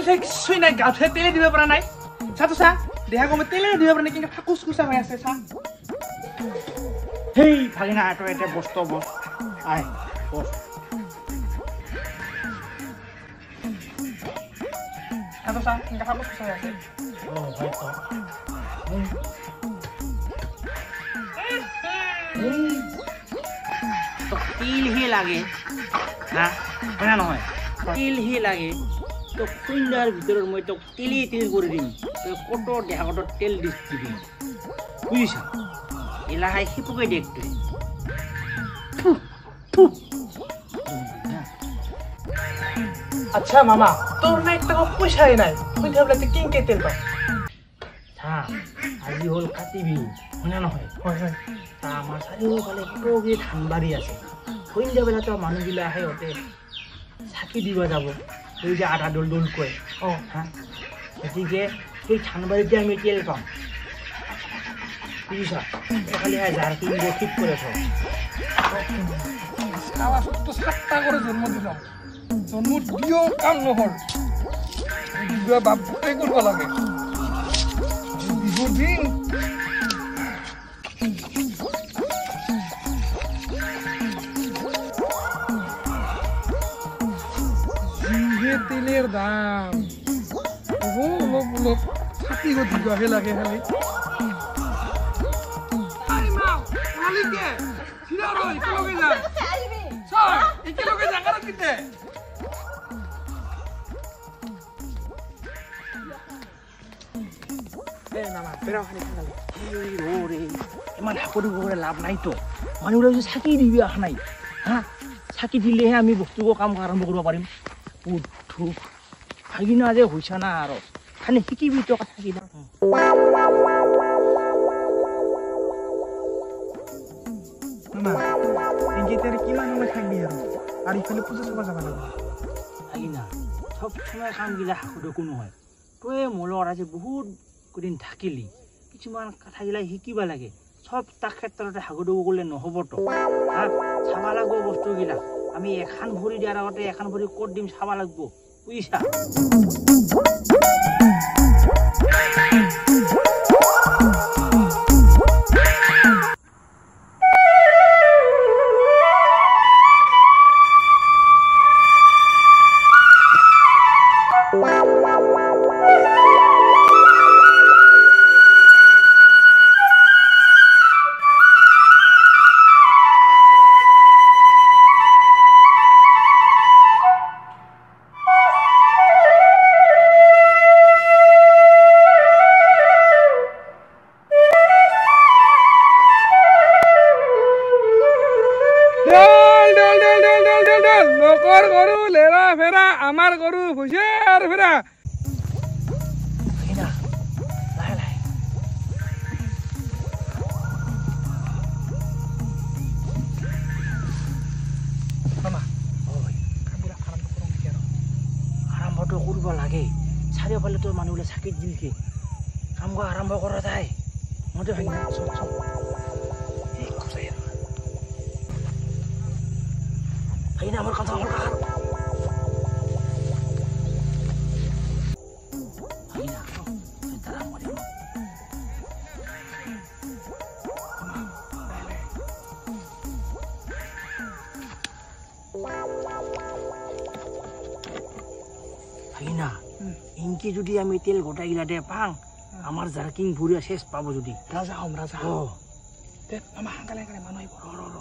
তেল কিছুই নাই, গাঁঠে তেলে দিব পৰা নাই। চাতো চা, দেহা কমে তেলে দিব পৰা নাই, কিন্তু ফাকুচ কুচা হৈ আছে চা। সেই ভাগিনা তই এতিয়া বস্ত বস, আয় বস। চাতো চা, কিন্তু ফাকুচ কুচা হৈ আছে। অ হয় তো। তিলহে লাগে হা, হয় না নহয়? তিলহে লাগে তোক সন্ধ্যাৰ ভিতৰত মই তোক তেলেই তেল কৰি দিম। তই কত দেহা কত তেল দি দিবি, বুজিছা? এলাহাই সিপুকে দেখ তুই। আচ্ছা মামা, তোৰ নাই টকা পইচাই নাই, সন্ধ্যা বেলাতে কিনকে তেল পাম? চা, আজি হ'ল কাতি বিহু, হয় না নহয়? হয় হয়। তা আমাৰ চাৰিওফালে কতগি ধানবাৰী আছে। সন্ধ্যাবেলাতো মানুহগিলা সিহঁতে চাকি দিব যাব, সেই যে আধা দোল দোল কয়। অ হা, গতিকে সেই ধানবাৰীতে আমি তেল পাম, বুজিছা? খালি জাৰকিং ঠিক কৰে থ। আৱাজটো সাতটা কৰে জন্ম দিলাম, জন্ম দিয়েও কাম নহল। বাপ গোটেই কৰিব লাগে বিহুৰ দিন। যিহে তেলেৰ দাম, অলপ অলপ ছাতি দিবাহে লাগে খালি। একেলগে জাগাৰ কিতে ইমান হাকৰি কৰি লাভ নাইতো। মানুহবিলাক চাকি দিবি অহা নাই। হা, চাকি দিলেহে আমি বস্তুবোৰ কাম আৰম্ভ কৰিব পাৰিম। বুদ্ধু ভাগিনা যে হৈছা না আৰু খালি শিকিবি তো কথা কিনা। কিমান সময় থাকবি আৰু? আৰু ইফালে পূজা চাব যাব লাগিব। ভাগিনা, চব সময় কামগিলা হাকু নহয়। তই মোৰ লগত আজি বহুত কেইদিন থাকিলি, কিছুমান কথাগিলা শিকিব লাগে। চব তাৰ ক্ষেত্ৰতে হাকু কৰিলে নহ'বতো। হা, চাব লাগিব বস্তুগিলা। আমি এখন ভৰি দিয়াৰ আগতে এখন ভৰি ক'ত দিম চাব লাগিব, বুজিছা? আমাৰ গৰু হুঁচিয়াৰ ফেৰা। লাহে লাহে আৰম্ভটো কৰিব লাগে। চাৰিওফালেতো মানুহবিলাক চাকি দিলকে কাম কৰা আৰম্ভ কৰা যায়। মতে ভাগিনা ভাগিনা আমাৰ কাম ভাগিনা। ইনকে যদি আমি তেল গোটাই গিলাতে পাং, আমাৰ জাৰ্কিং ভৰিয়া শেষ পাব যদি। ৰাজা হম, ৰাজা। অ মামা, সোনকালে সোনকালে, মানুহ আহিব। ৰ ৰ ৰ।